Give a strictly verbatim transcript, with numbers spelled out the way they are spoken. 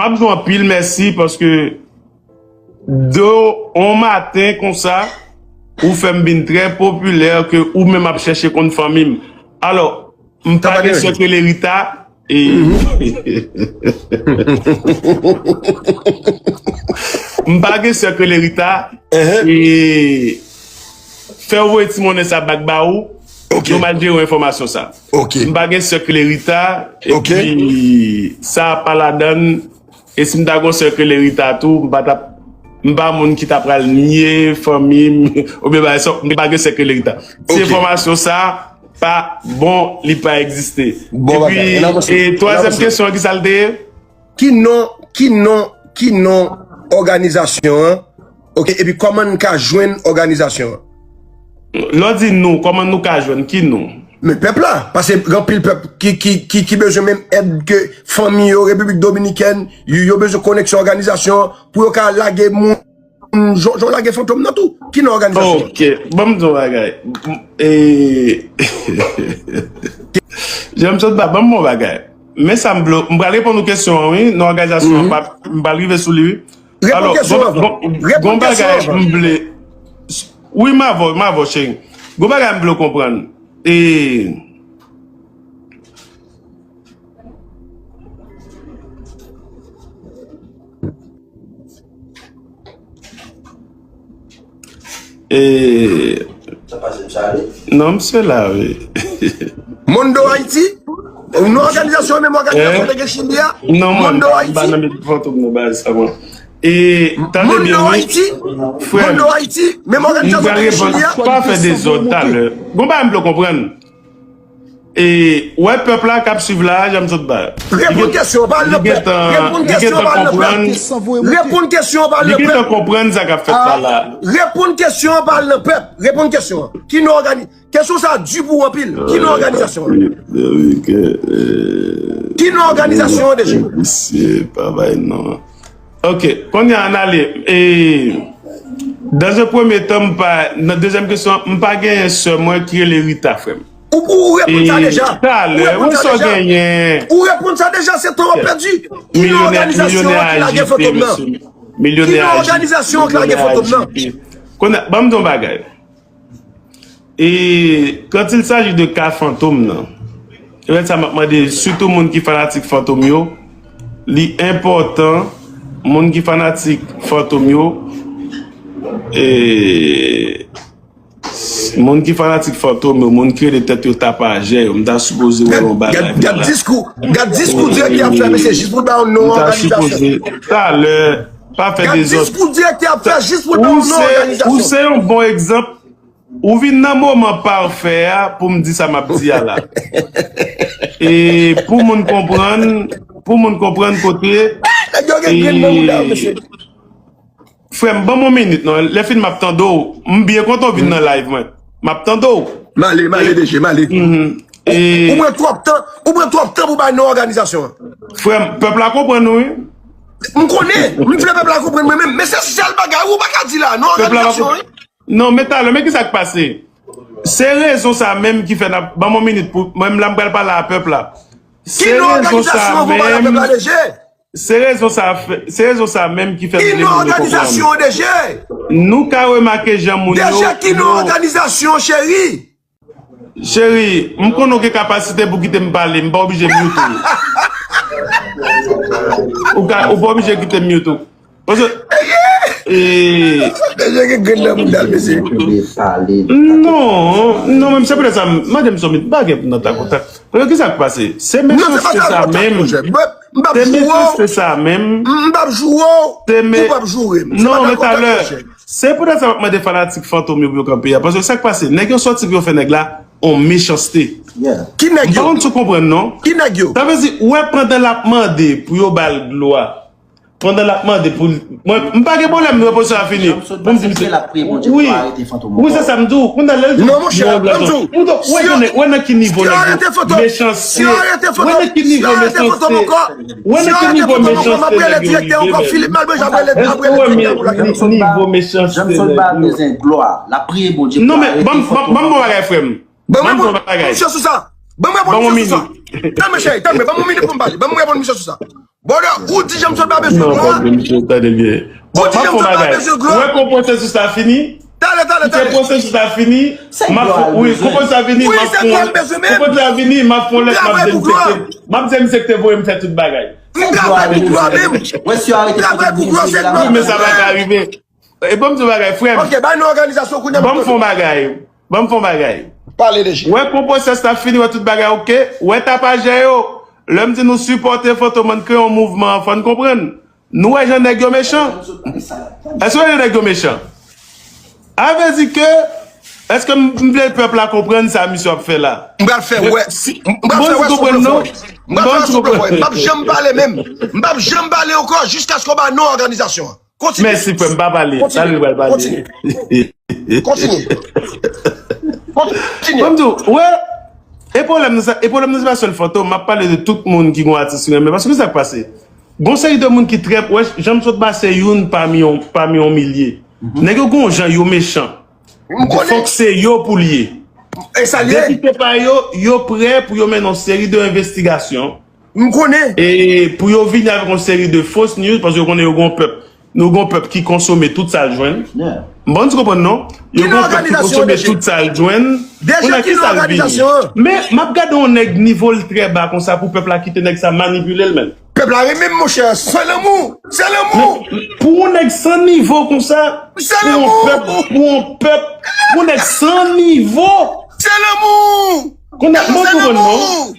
m di w anpil mèsi paske de yon maten konsa, ou fè m vin trè popilè ke ou menm ap chèche konn fanmi m. Alò, m pa gen sè k rele Rita, e m pa gen sè k rele Rita, e fè w voye ti monnen sa bak ba ou, yo mal jere enfòmasyon sa. M pa gen sè k rele Rita, epi sa pa ladann. E si m ta gon sè k rele Rita tou, m pa t ap, m pa moun ki ta pral nye fanmi m, oubyen bagay sa, m pa gen sè k rele Rita. Ti enfòmasyon sa pa bon, li pa egziste. Epi, e twazyèm kesyon an, ki sa l te ye? Ki non, ki non, ki non òganizasyon an? Ok, epi kòman n ka jwenn òganizasyon an? Lè w di nou, kòman nou ka jwenn? Ki nou? Men pèp la, paske gen anpil pèp ki, ki, ki, ki bezwen menm èd ke fanmi yo, Repiblik Dominikèn, yo, yo bezwen koneksyon òganizasyon pou yo ka lage moun, jan, jan w lage fantom nan tou. Ki non òganizasyon an? Ok, ban m di w bagay. M, e, Jan m sot ba, ban m yon bagay. Men sa m vle, m pral reponn ou kesyon an, wi. Non òganizasyon an, pa, m pral rive sou li, wi. Alò, gon, gon, gon bagay m vle. Wi, m avè w, m avè w, cheri. Gon bagay m vle w konprann. E, e, non, misye la, wi. Mondo Haiti? Non òganizasyon, menm òganizasyon te gen Chili a? Non, mwen, Mondo Haiti? M pa nan met fantom nan bagay sa, mwen. E, tande byen, wi. Frè m. Mondo Haiti, menm òganizasyon te gen Chili a? Pa fè dezòd talè. Gon bagay m vle w konprann. E, w wè pèp la k ap swiv la, jan m sot ba. Reponn kesyon an, pa al nan pèp. Reponn kesyon an, pa al nan pèp. Reponn kesyon an, pa al nan pèp. Li gentan konprann sa k ap fèt la, la. Reponn kesyon an, pa al nan pèp. Reponn kesyon an. Ki non ògani-, kesyon sa a di pou w anpil. Ki non òganizasyon an? Ki non òganizasyon an deja? Misye pa bay non. Ok, kounye a, ann ale. E, dans un premier temps, m pa, nan dezyèm kesyon, m pa genyen sè mwen ki rele Rita, frè m. Ou, ou, ou reponn sa deja. Ou reponn sa deja. Ou reponn sa deja, se tan w ap pèdi. Ki non òganizasyon an ki lage fantom nan? Ki non òganizasyon an ki lage fantom nan? Kounye a, ban m di w yon bagay. E quand il s'agit de ka fantom nan, e lè sa m ap mande, sitou moun ki fanatik fantom yo, li enpòtan, moun ki fanatik fantom yo, e, moun ki fanatik fantom yo, moun ki rele tèt yo tapajè yo, m ta sipoze wè yon bagay. Gad, gad, gad diskou, gad diskou direktè ap fè, mesye, jis pou l ba yon non òganizasyon. M ta sipoze, talè, pa fè dezòd. Gad diskou direktè ap fè, jis pou l ba yon non òganizasyon. Ou se yon bon egzanp. Ou vin nan moman pafè a pou m di sa m ap di a la. E pou moun konprann, pou moun konprann kote. Nèg yo gen grenn nan mouda yo, mesye. Frè m, ban m yon minit non. Lè fini m ap tande w. M byen kontan w vin nan live mwen. M ap tande w. M ale, m ale, D J, m ale. Ou pran twòp tan, ou pran twòp tan pou bay non òganizasyon an. Frè m, pèp la konprann ou, wi. M konnen, m vle pèp la konprann mwen menm, men se sèl bagay ou pa ka di la, non òganizasyon, wi. Non, men talè, men kisa k pase? Se rezon sa menm ki fè n ap, ban m yon minit pou, mwen menm la m pral pale a pèp la. Se rezon sa menm, se rezon sa fè, se rezon sa menm ki fè m vle moun yo konprann. Nou ka remake jan moun yo, ki non òganizasyon, cheri? Cheri, m konnen w gen kapasite pou kite m pale, m pa oblije mute ou. Ou ka, ou pa oblije kite m mute ou. Paske, e, mesye gen grenn nan mouda l, mesye. Non, non, men se poutèt sa, m mande m sou mute, m pa gen pou nan ta kontak. Paske kisa k pase? Se mesanste sa menm. Se mesanste sa menm. M p ap joure w, ou p ap joure m. Non, men talè. Se poutèt sa m ap mande fanatik fantom yo pou yo kanpe a. Paske sa k pase, nèg yo sòti pou yo fè nèg la on mechanste. Ki nèg yo? M pa konn si w konprann non. Ki nèg yo? Sa vle di, ou wè pandan l ap mande pou yo ba l glwa, pandan l ap mande pou l, mwen, m pa gen pwoblèm, repozisyon a fini. Pou m di misye, wi, wi, se sa m di w. Kounye a lè l di non, monchè, ban m di w, ou nan ki nivo nèg yo mechanste? Ou nan ki nivo mechanste? Ou nan ki nivo mechanste nèg yo rive menm? Èske w wè nivo mechanste nèg yo rive? Non, men ban m, ban m, ban m yon bagay, frè m. Ban m reponn misye sou sa. Ban m reponn misye sou sa. Tann, cheri, tann, ban m yon minit pou m pale. Ban m reponn misye sou sa. Brother, ou di Jean Michel pa bezwen glwa. Ou di Jean Michel pa bezwen glwa. Wè, kon pwosesis la fini. Tale, tale, tale. Pwosesis la fini. M ap fon, wi, kon pwosesis la fini, m ap fon, kon pwosesis la fini, m ap fon lèt, m ap di misye ki te, m ap di misye ki te voye m fè tout bagay. M travay pou glwa menm. M travay pou glwa, se glwa. Wi, men sa pa ka rive. E ban m di yon bagay, frè m. Ok, bay non òganizasyon kounye a. Ban m fè yon bagay. Ban m fè yon bagay. Pale de je. Wè, kon pwosesis la fini, wè tout bagay ok. Wè tapajè yo. Lè m di nou sipòte Fantom, ann kreye yon mouvman, fò n konprann. Nou wè jan nèg yo mechan. Èske w wè jan nèg yo mechan? A vle di ke, èske m, m vle pèp la konprann sa misye ap fè la? M pral fè wè. M pral fè wè sou blofò. M pral fè wè sou blofò. M p ap janm pale menm. M p ap janm pale ankò jiskaske w ba non òganizasyon an. Kontinye. Mèsi, frè m, pa pale. Talè l pral pale. Kontinye. Kontinye. Kontinye. Ban m di w, wè, e pwoblèm nan, e pwoblèm nan se pa sèl Fantom, m ap pale de tout moun ki gon atis li renmen. Paske sa k pase? Gon seri de moun ki trè, wè, Jean Michel pa se youn pami yon, pami yon milye. Nèg yo gon jan yo mechan. Fòk se yo pou l ye. E sa l ye. Depi se pa yo, yo prè pou yo mennen yon seri de envestigasyon. M konnen. E pou yo vini avèk yon seri de fos news, paske yo konnen yo gon pèp. Nou gon pèp ki konsome tout sa l jwenn. M panse w konprann non. Yo gon pèp ki konsome tout sa l jwenn. Deja ki nan òganizasyon an. Men m ap gade yon nèg nivo l trè ba konsa pou pèp la kite nèg sa manipile l menm. Pèp la renmen m, monchè. Se lanmou. Se lanmou. Pou yon nèg san nivo konsa, pou yon pèp, pou yon pèp, pou yon nèg san nivo. Se lanmou. Kounye a, mwen konprann non.